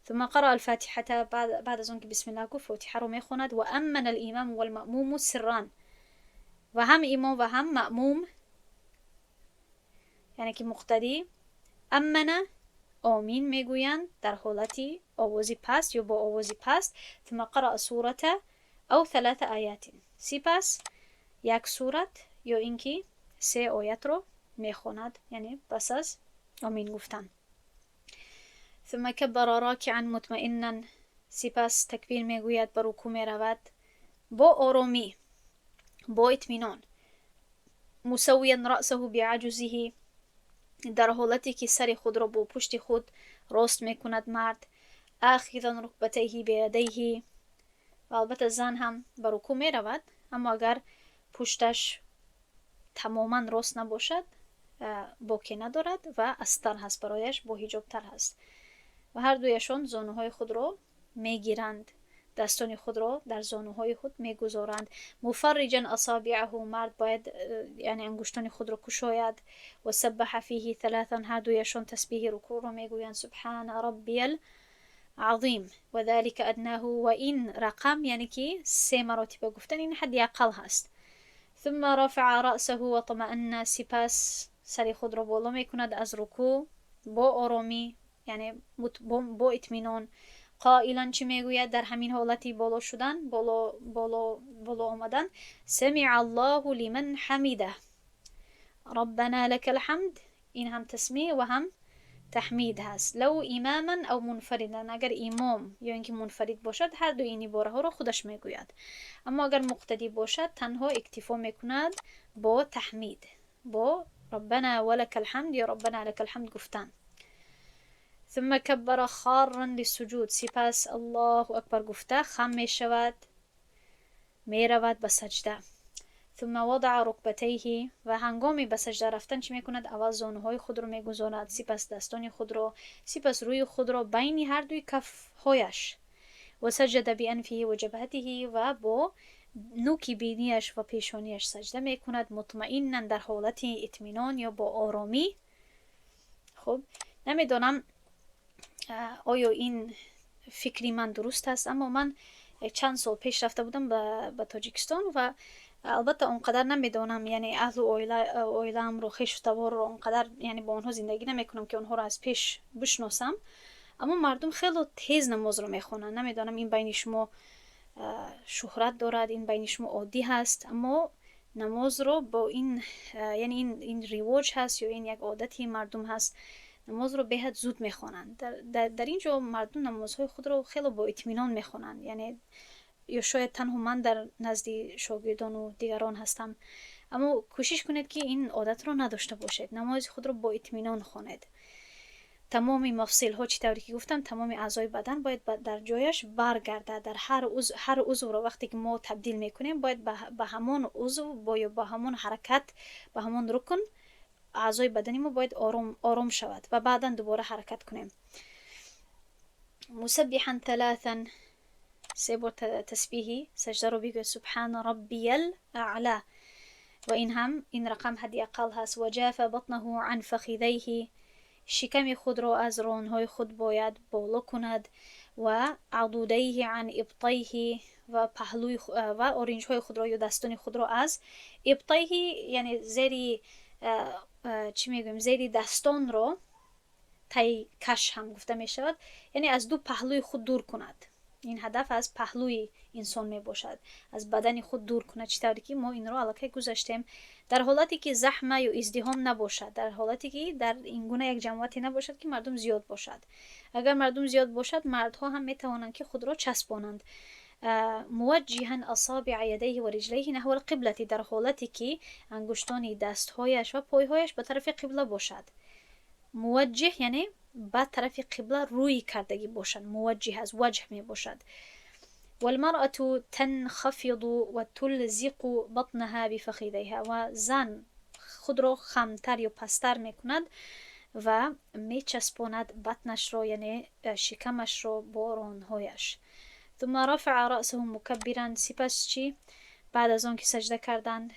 Speaker 1: ثم قرأ الفاتحة، بعد از اون که بسم الله گفت فاتحه رو میخواند. و امن الامام والمأموم سرا، و هم امام و هم مأموم، یعنی که مقتدی، امن آمین میگویند در حالتی آوازی پست یا با آوازی پست. ثم قرأ سورة او ثلاث آیات، سپس یک سورت یا اینکه سه آیت رو میخواند، یعنی پس از آمین گفتن. ثم کبر راکعا مطمئنا، سپس تکبیر میگوید، به رکوع میرود با آرامی، با اطمینان. مسویا رأسه بعجزه، در حالتی که سر خود را با پشت خود راست میکند مرد. آخذا رکبتیه بیدیه، و البته زن هم به رکوع می رود، اما اگر پشتش تماما راست نباشد باکی ندارد و استر هست برایش، با حجاب تر هست. و هر دویشان زانوهای خود را میگیرند، دستان خود را در زانوهای خود میگذارند. مفرجا اصابعه، مرد باید یعنی انگشتان خود را کشاید. و سبح فیه ثلاثا، هر دویشان تسبیح رکوع را میگویند، سبحان ربی العظیم و ذلك ادناه، و این رقم یعنی که سه مراتب گفتن این حد اقل هست. ثم رفع رأسه و طمأن، سپس سر خود را بالا میکند از رکوع با آرامی، یعنی با اطمینان. قائلا، چی میگوید در همین حالتی بالا شدن، بالا بالا بالا آمدن؟ سمع الله لمن حمده ربنا لك الحمد. این هم تسمیع و هم تحمید هست. لو اماما او منفردا، اگر امام یا اینکه منفرد باشد هر دو این عباره ها را خودش میگوید، اما اگر مقتدی باشد تنها اکتفا میکند با تحمید، با ربنا ولك الحمد یا ربنا لك الحمد گفتن. ثم کبر خارا للسجود، سپس الله اکبر گفته خم می شود، می رود به سجده. ثم وضع رکبتیه، و هنگامی به سجده رفتن چی میکند؟ اول زانوهای خود رو میگذارد، سپس دستان خود رو، سپس روی خود را بین هر دوی کفهایش. وسجد بأنفه وجبهته و бо нуки бинияш ва пешонияш саҷда мекунад. مطمئنا, дар ҳолати итминон ё бо оромӣ. Хуб, намедонам, оё ин фикри ман дуруст аст, аммо ман чанд сол пеш рафта будам ба Тоҷикистон ва албатта он қадар намедонам, яъне аҳлу оилаамро, хешу таборро он қадар, яъне бо онҳо зиндагӣ намекунам, ки онҳоро аз пеш бишносам, аммо мардум хело тез намозро мехонанд. Намедонам, ин байни шумо шӯҳрат дорад, ин байни шумо оддӣ ҳаст, аммо намозро бо ин, яъне ин ривоҷ ҳаст ё ин як одати мардум ҳаст, намозро беҳад зуд мехонанд. Дар ин ҷо мардум намозҳои худро хело бо итминон мехонанд, яъне ё шояд танҳо ман дар назди шогирдону дигарон ҳастам, аммо кӯшиш кунед, ки ин одатро надошта бошед, намози худро бо итминон хонед. Тамоми мафсилҳо, чӣ тавре ки гуфтам, тамоми аъзои бадан бояд дар ҷояш баргардад. Дар ҳар узвро вақте ки мо табдил мекунем, бояд ба ҳамон узв ё ба ҳамон ҳаракат, ба ҳамон рукн аъзои бадани мо бояд ором шавад ва баъдан дубора ҳаракат кунем. مسبحا ثلاثا, се бор тасбиҳи саҷдаро бигӯяд: سبحان ربي الأعلى. Ва ин ҳам, ин рақам ҳадди ақал ҳаст. وجافى بطنه عن فخذيه, шиками худро аз ронҳои худ бояд боло кунад. وعضديه عن إبطيه, ва паҳлӯи ва оринҷҳои худро ё дастони худро аз إبطيه, яъне зери, чӣ мегӯем, зери дастонро тайкаш ҳам гуфта мешавад, яъне аз ду паҳлӯи худ дур кунад. Ин ҳадаф аз паҳлӯи инсон мебошад, аз бадани худ дур кунад, чӣ тавре ки мо инро аллакай гузаштем. Дар ҳолате ки زحمة ё издиҳом набошад, дар ҳолате ки дар ин гуна як ҷамоате набошад, ки мардум зиёд бошад. Агар мардум зиёд бошад, мардҳо ҳам метавонанд, ки худро часпонанд. موجها أصابع يديه ورجليه نحو القبلة, дар ҳолате ки ангуштони дастҳояш ва пойҳояш ба тарафи қибла бошад. موجه яъне ба тарафи қибла рӯй кардагӣ бошад. موجه аз وجه мебошад. والمرأة تنخفض وتلزق بطنها بفخذيها, ва зан худро хамтар ё пасттар мекунад ва мечаспонад батнашро, яъне шикамашро бо ронҳояш. ثم رفع رأسه مكبرا, сипас чӣ? Баъд аз он ки саҷда карданд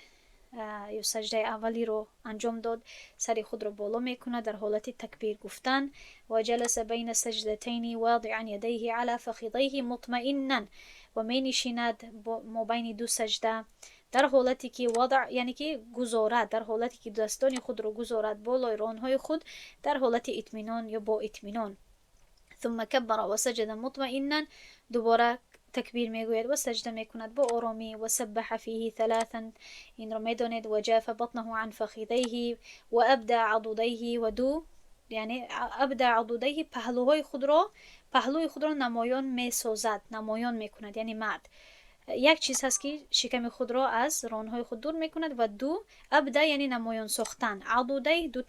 Speaker 1: ё саҷдаи аввалиро анҷом дод, сари худро боло мекунад дар ҳолати такбир гуфтан. وجلس بين السجدتين واضعا يديه على فخذيه مطمئنا, ва менишинад мобайни ду саҷда дар ҳолате ки وضع яъне ки гузорад, дар ҳолате ки дастони худро гузорад болои ронҳои худ дар ҳолати итминон ё бо итминон. ثم كبر وسجد مطمئنا, дубора такбир мегӯяд ва саҷда мекунад бо оромӣ. وسبح فيه ثلاثا, инро медонед. وجافى بطنه عن فخذيه وأبدى عضديه, ва ду, яъне أبدى عضديه, паҳлӯи худро намоён месозад, намоён мекунад. Яъне мард як чиз ҳаст, ки шиками худро аз ронҳои худ дур мекунад, ва ду, أبدى яъне намоён сохтан, عضديه ду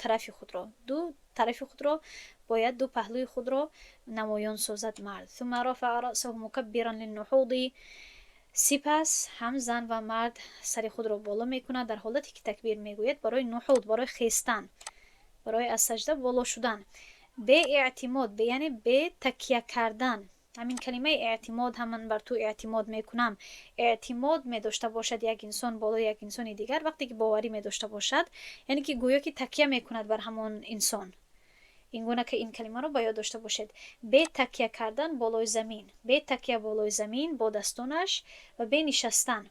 Speaker 1: тарафи худро бояд, ду паҳлӯи худро намоён созад мард. ثم رفع رأسه مكبرا للنهوض, сипас ҳам зан ва мард сари худро боло мекунад дар ҳолате ки такбир мегӯяд барои نهوض, барои хестан, барои аз саҷда боло шудан бе эътимод, яъне бе такя кардан. Ҳамин калимаи эътимод ҳам, ман бар ту эътимод мекунам, эътимод медошта бошад як инсон болои як инсони дигар, вақте ки боварӣ медошта бошад, яъне ки гӯё ки такя мекунад бар ҳамон инсон. Ин гуна ки ин калимаро ба ёд дошта бошед. Бе такя кардан болои замин, бе такя болои замин бо дастонаш ва бе нишастан.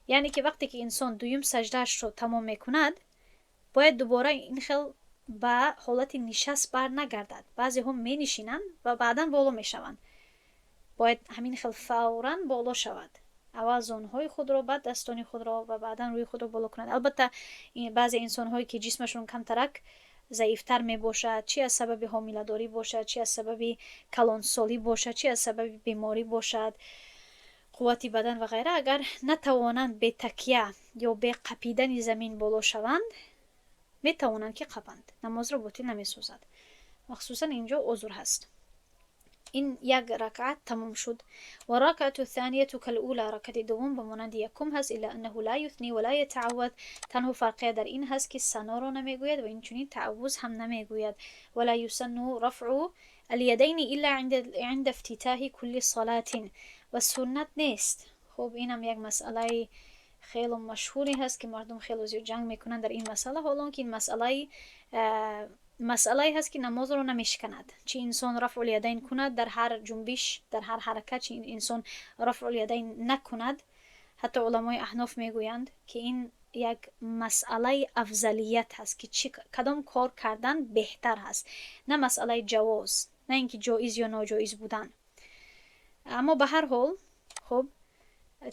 Speaker 1: Яъне ки вақте ки инсон дуюм саҷдаашро тамом мекунад, бояд дубора ин хел ба ҳолати нишаст бар нагардад. Баъзеҳо менишинанд ва баъдан боло мешаванд. Бояд ҳамин хел фавран боло шавад, аввал зонуҳои худро, баъд дастони худро ва баъдан рӯи худро боло кунад. Албатта, баъзе инсонҳое ки ҷисмашон камтарак заифтар мебошад, чи аз сабаби ҳомиладорӣ бошад, чи аз сабаби калонсолӣ бошад, чи аз сабаби беморӣ бошад, қуввати бадан ва ғайра, агар натавонанд бе такя ё бе қапидани замин боло шаванд, метавонанд ки қапанд, намозро ботил намесозад. Махсусан инҷо узр ҳаст. Ин як ракъат тамом шуд. والركعة الثانية كالأولى, ракъати дуввум ба монанди якум ҳаст. إلا أنه لا يثني ولا يتعوذ, танҳо фарқия дар ин ҳаст, ки саноро намегӯяд ва инчунин тааввуз ҳам намегӯяд. ولا يسن رفع اليدين إلا عند افتتاح كل صلاة. و سنت نیست. خب، اینم یک مسئله خیلی مشهوری هست که مردم خیلی زیاد جنگ میکنن در این مسئله، حالا که این مسئله هست که نماز رو نمیشکند. چی انسان رفع الیدین کند در هر جنبش، در هر حرکت، چی انسان رفع الیدین نکند. حتی علمای احناف میگویند که این یک مسئله افضلیت هست که چی کدام کار کردن بهتر هست، نه مسئله جواز، نه اینکه جایز یا ناجایز بودن. اما به هر حال، خب،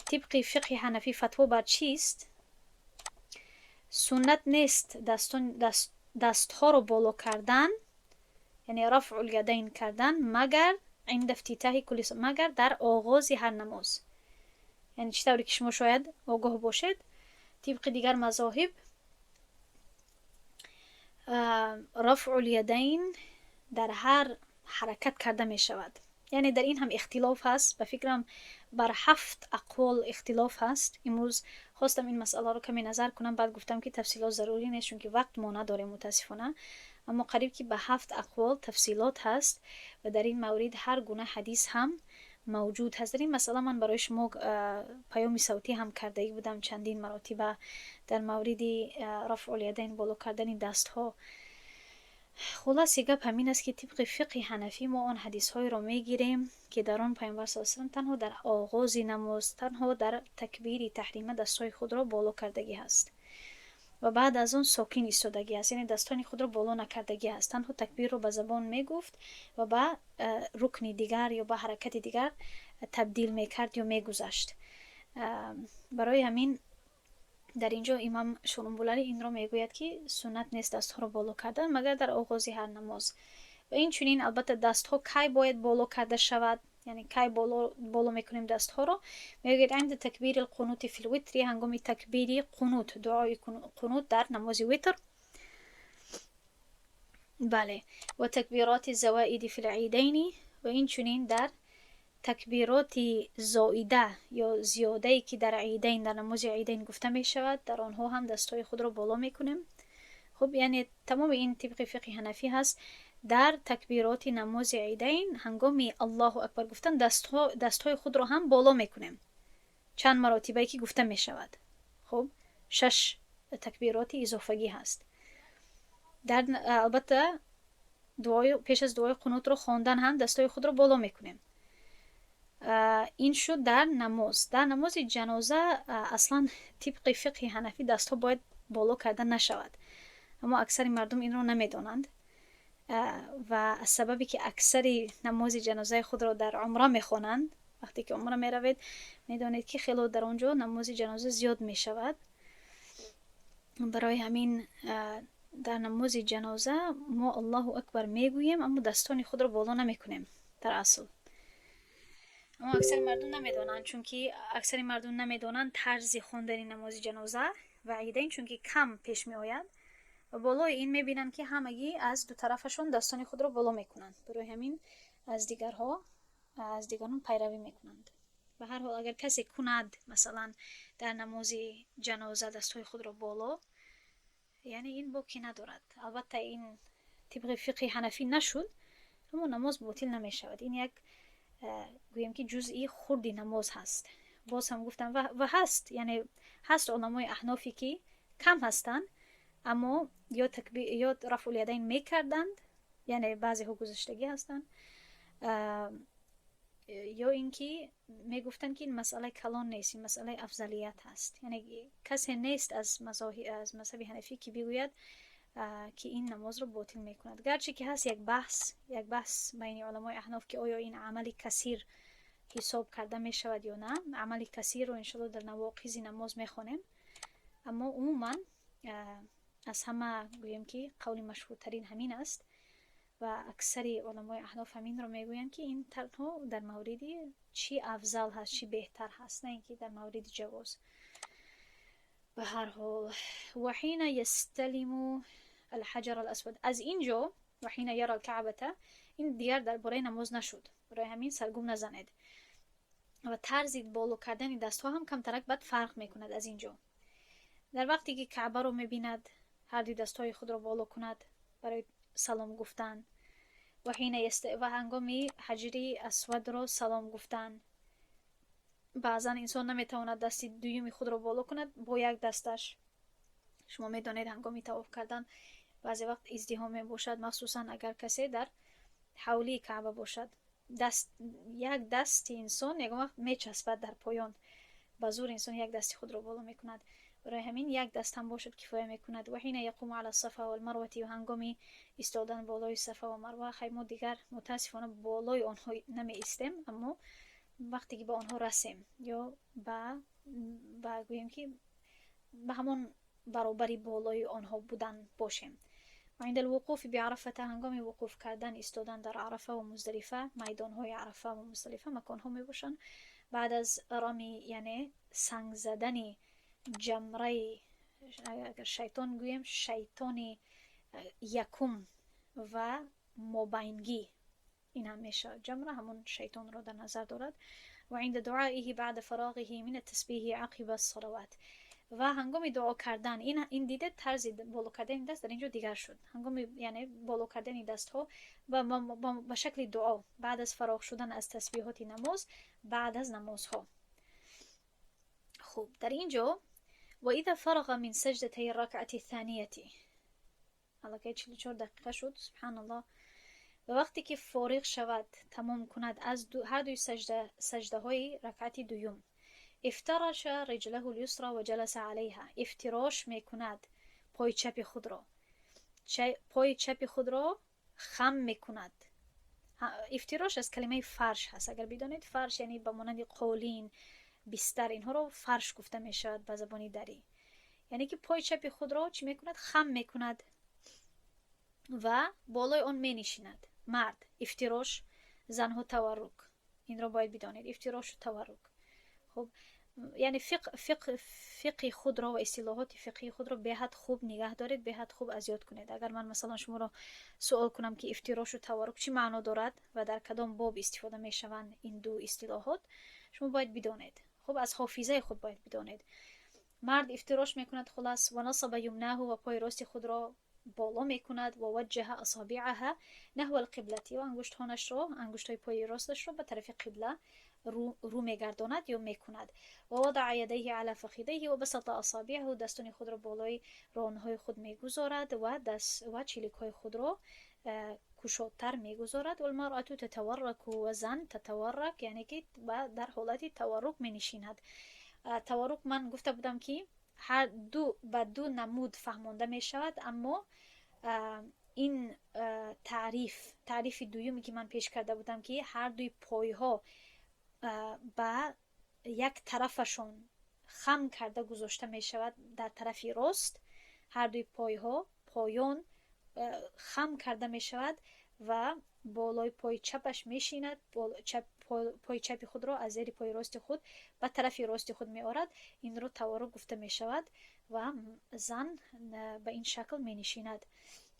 Speaker 1: طبق فقه حنفی فتوا بر چیست؟ سنت نیست دستها رو بالا کردن، یعنی رفع الیدین کردن، مگر عند افتتاح كل، مگر در آغاز هر نماز. یعنی چطوری که شما شاید آگاه باشید، طبق دیگر مذاهب رفع الیدین در هر حرکت کرده می شود. یعنی در این هم اختلاف هست، به فکرم بر هفت اقوال اختلاف هست. امروز خواستم این مسئله رو کمی نظر کنم، بعد گفتم که تفصیلات ضروری نیست، چون که وقت ما نداریم متاسفانه. اما قریب که به هفت اقوال تفصیلات هست و در این مورد هر گونه حدیث هم موجود هست. در این مسئله من برای شما پیام صوتی هم کرده بودم چندین مراتب در مورد رفع الیدین، بالا کردن دست ها. خلاص گپ همین است که طبق فقه حنفی ما آن حدیث های را میگیریم که در آن پیامبر صلی الله علیه و تنها در آغاز نماز، تنها در تکبیر تحریمه دستهای خود را بالا کردگی هست و بعد از آن ساکن ایستادگی است، یعنی دستان خود را بالا نکردگی است. تنها تکبیر رو به زبان میگفت و به رکن دیگر یا به حرکت دیگر تبدیل میکرد یا میگذشت. برای همین در اینجا امام شورونبولاری این رو میگوید که سنت نیست دستها رو بالا کردن مگر در آغاز هر نماز. و این چنین البته دستها کی باید بالا کرده شود؟ یعنی کی بالا میکنیم دستها رو؟ میگوید عند تکبیر القنوت في الوتر، هنگام تکبیر قنوت، دعای قنوت در نماز وتر، بله، و تکبیرات الزوائد في العیدین. و این چنین در تکبیرات زائده یا زیاده که در عیدین، در نماز عیدین گفته می شود، در آنها هم دستهای خود را بالا میکنیم. خب، یعنی تمام این طبق فقه حنفی هست. در تکبیرات نماز عیدین، هنگام الله اکبر گفتن، دستهای خود را هم بالا میکنیم، چند مراتبه که گفته می شود. خب، شش تکبیرات اضافگی هست. در البته دعای پیش از دعای قنوت رو خواندن هم دستای خود رو بالا میکنیم. این شد در نماز. در نماز جنازه اصلا طبق فقه حنفی دستها باید بالا کرده نشود، اما اکثر مردم این رو نمیدانند و از سببی که اکثر نماز جنازه خود را در عمره میخوانند، وقتی که عمره میروید میدانید که خیلی در آنجا نماز جنازه زیاد میشود. برای همین در نماز جنازه ما الله اکبر میگوییم اما دستان خود را بالا نمیکنیم در اصل. اما اکثر مردم نمیدانند، چون که اکثر مردم نمیدانند طرز خواندن نماز جنازه و عیدین، چون که کم پیش می آید و بالای این میبینند که همگی از دو طرفشون دستان خود را بالا میکنند، برای همین از دیگران پیروی میکنند. به هر حال، اگر کسی کند مثلا در نماز جنازه دستهای خود را بالا، یعنی این باکی ندارد. البته این طبق فقه حنفی نشد اما نماز باطل نمی شود. این یک گویم که جزئی خردی نماز هست. باز هم گفتم و هست، یعنی هست علمای احنافی که کم هستند اما یا تکبیر یا رفع الیدین میکردند، یعنی بعضی ها گذشتگی هستند، یا اینکه میگفتند که این مسئله کلان نیست، این مسئله افضلیت هست. یعنی کسی نیست از مذهب حنفی که بگوید که این نماز رو باطل میکند، گرچه که هست یک بحث بین علمای احناف که آیا این عمل کثیر حساب کرده می شود یا نه. عمل کثیر رو انشالله در نواقض نماز میخوانیم. اما عموما از همه گویم که قول مشهورترین همین است و اکثر علمای احناف همین رو میگویند که این تنها در مورد چی افضل هست، چی بهتر هست، نه اینکه در مورد جواز. به هر حال، وحين يستلم الحجر الاسود، از اینجا وحين يرى الكعبة، این دیگر درباره نماز نشد، برای همین سرگم نزنید. و طرز بالا کردن دست ها هم کمترک بعد فرق میکند. از اینجا در وقتی که کعبه رو میبیند، هر دو دست های خود را بالا کند برای سلام گفتن. وحين ва ҳангоми ҳаҷри асвадро салом гуфтан. Баъзан инсон наметавонад дасти дуюми худро боло кунад бо як дасташ. Шумо медонед, ҳангоми тавоф кардан баъзе вақт издиҳом мебошад, махсусан агар касе дар ҳавлии Каъба бошад. Даст, як дасти инсон ягон вақт мечаспад дар поён, ба зур инсон як дасти худро боло мекунад. Барои ҳамин як даст ҳам бошад, кифоя мекунад. وحين يقوم على الصفا والمروة, ҳангоми истодан болои Сафа ва Марва. Хай, мо дигар мутаассифона болои онҳо намеистем, аммо вақте ки ба онҳо расем ё ба гӯем ки ба ҳамон баробари болои онҳо будан бошем. وعند الوقوف بعرفة, ҳангоми вуқуф кардан, истодан дар Арафа ва Муздалифа. Майдонҳои Арафа ва Муздалифа маконҳо мебошанд. Баъд аз رمي, яъне санг задани ҷамраи, агар шайтон гӯем, шайтони якум ва мобайнгӣ, ин ҳам мешавад. Ҷамра ҳамон шайтонро дар назар дорад. وعند دعائه بعد فراغه من التسبيح عقب الصلوات, ва ҳангоми дуо кардан. Ин диде, тарзи боло кардани даст дар ин ҷо дигар шуд. Ҳангоми, яъне, боло кардани дастҳо ба шакли дуо баъд аз фароғ шудан аз тасбиҳоти намоз, баъд аз намозҳо. Хуб, дар ин ҷо وإذا فرغ من سجدتي الركعة الثانية. Аллакай 44 дақиқа шуд, субҳаналлоҳ. Ва вақте ки фориғ шавад, тамом кунад аз ҳар дуи саҷдаҳои ракъати дуюм, افترش رجله اليسرى وجلس عليها, ифтирош мекунад пои чапи худро, пои чапи худро хам мекунад. Ифтирош аз калимаи фарш ҳаст, агар бидонед. Фарш яъне ба монанди қолин, бистар, инҳоро фарш гуфта мешавад ба забони дарӣ. Яъне ки пои чапи худро чӣ мекунад? Хам мекунад ва болои он менишинад. Мард ифтирош, занҳо таваррук. Инро бояд бидонед, ифтирошу таваррук. Хуб, яъне фиқҳи худро ва истилоҳоти фиқҳии худро беҳад хуб нигаҳ доред, беҳад хуб аз ёд кунед. Агар ман, масалан, шуморо суол кунам, ки ифтирошу таваррук чӣ маъно дорад ва дар кадом боб истифода мешаванд ин ду истилоҳот, шумо бояд бидонед. Хуб, аз ҳофизаи худ бояд бидонед. Мард ифтирош мекунад, хулас. ونصب يمناه, ва пои рости худро боло мекунад. ووجه أصابعها نحو القبلة, ва ангуштҳонашро, ангуштҳои пои росташро ба тарафи қибла рӯ мегардонад ё мекунад. ووضع يديه على فخذيه وبسط أصابعه, дастони худро болои ронҳои худ мегузорад ва даст ва чиликҳои худро кушодтар мегузорад. والمرأة تتورك, ва зан تتورك, яъне ки дар ҳолати таваррук менишинад. Таваррук, ман гуфта будам, ки ҳар ду ба ду намуд фаҳмонда мешавад, аммо ин таъриф, таърифи дуюме ки ман пеш карда будам, ки ҳар дуи пойҳо ба як тарафашон хам карда гузошта мешавад, дар тарафи рост ҳар дуи пойҳо поён хам карда мешавад ва болои пои чапаш мешинад, пои чапи худро аз зери пои рости худ ба тарафи рости худ меорад, инро таваррук гуфта мешавад ва зан ба ин шакл менишинад.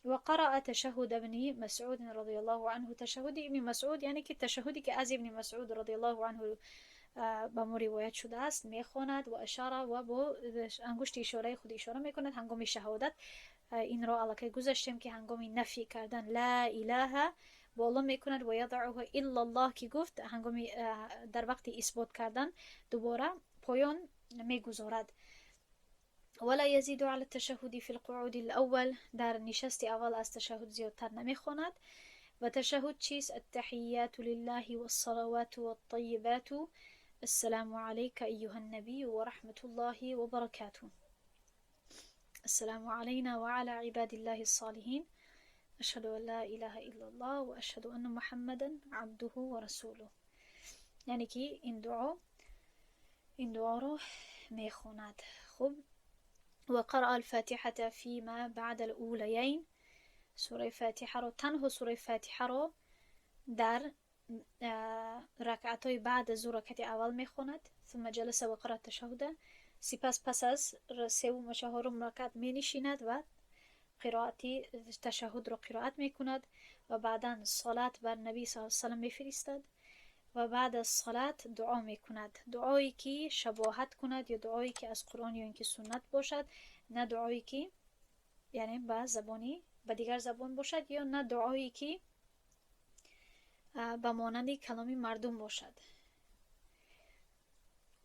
Speaker 1: وقرأ تشهد ابن مسعود رضي الله عنه, ташаҳуди ибни Масъуд, яъне ки ташаҳуде ки аз ибни Масъуд رضي الله عنه ба мо ривоят шудааст, мехонад. وأشار, ва бо ангушти ишораи худ ишора мекунад ҳангоми шаҳодат. Инро аллакай гузаштем, ки ҳангоми нафӣ кардан لا إله боло мекунад ويضعه, إلا الله ки гуфт, ҳангоми дар вақти исбот кардан дубора поён мегузорад. ولا يزيد على التشهد في القعود الأول, дар нишасти аввал аз ташаҳуд зиёдтар намехонад. Ва ташаҳуд чист? التحيات لله والصلوات والطيبات، السلام عليك أيها النبي ورحمة الله وبركاته، السلام علينا وعلى عباد الله الصالحين، أشهد أن لا إله إلا الله وأشهد أن محمدا عبده ورسوله. Яъне ки ин дуоро мехонад. Хуб, وقرأ الفاتحة فيما بعد الأوليين, сураи Фатиҳаро, танҳо сураи Фатиҳаро дар ракъатҳои баъд аз ду ракъати аввал мехонад. ثم جلس وقرأ التشهد, сипас пас аз севум ва чаҳорум ракъат менишинад ва қироати ташаҳудро қироат мекунад ва баъдан салат бар Набӣ с салам мефиристад ва баъд аз салат дуо мекунад. Дуое ки шабоҳат кунад ё дуое ки аз Қуръон ё ин ки суннат бошад, на дуое ки, яъне, ба забони ба дигар забон бошад ё на дуое ки Ба монанди каломи мардум бошад.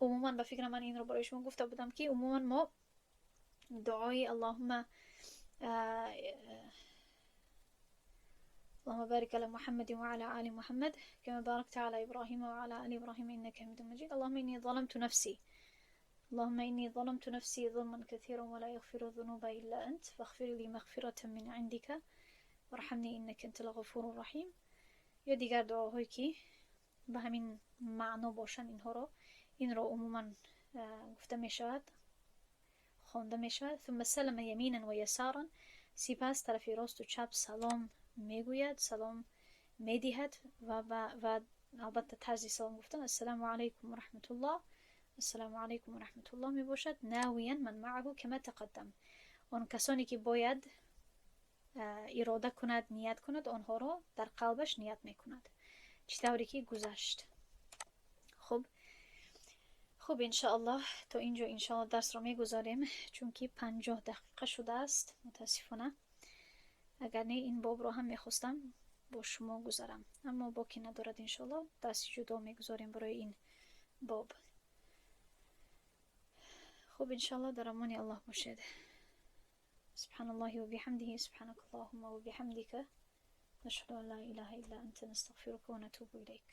Speaker 1: Умуман, ба фикра ман инро барои шумо гуфта будам, ки умуман мо дуои اللهم بارك على محمد وعلى آل محمد كما باركت على إبراهيم وعلى آل إبراهيم إنك حميد مجيد، اللهم إني ظلمت نفسي، اللهم إني ظلمت نفسي ظلما كثيرا ولا يغفر الذنوب إلا أنت، فاغفر لي مغفرة من عندك وارحمني إنك أنت الغفور الرحيم. Ё дигар дуоҳое, ки ба ҳамин маъно бошанд, инҳоро, инро умуман гуфта мешавад, хонда мешавад. ثم سلم يمينا ويسارا. Сипас тарафи росту чап салом мегӯяд, салом медиҳад. Ва албатта, тарзи салом гуфтан «السلام عليكم ورحمة الله، السلام عليكم ورحمة الله» мебошад. ناويا من معه كما تقدم. Он касоне, ки бояд ирода кунад, ният кунад, онҳоро дар қалбаш ният мекунад, чӣ тавре ки гузашт. Хуб, иншоаллоҳ, то инҷо, иншоаллоҳ, дарсро мегузорем, чунки 50 дақиқа шудааст, мутаассифона. Агар не, ин бобро ҳам мехостам бо шумо гузарам, аммо боке надорад, иншоаллоҳ, дарси ҷудо мегузорем барои ин боб. Хуб, иншоаллоҳ, дар амони Аллоҳ бошед. سبحان الله وبحمده، سبحانك اللهم وبحمدك، نشهد أن لا إله إلا أنت، نستغفرك ونتوب إليك.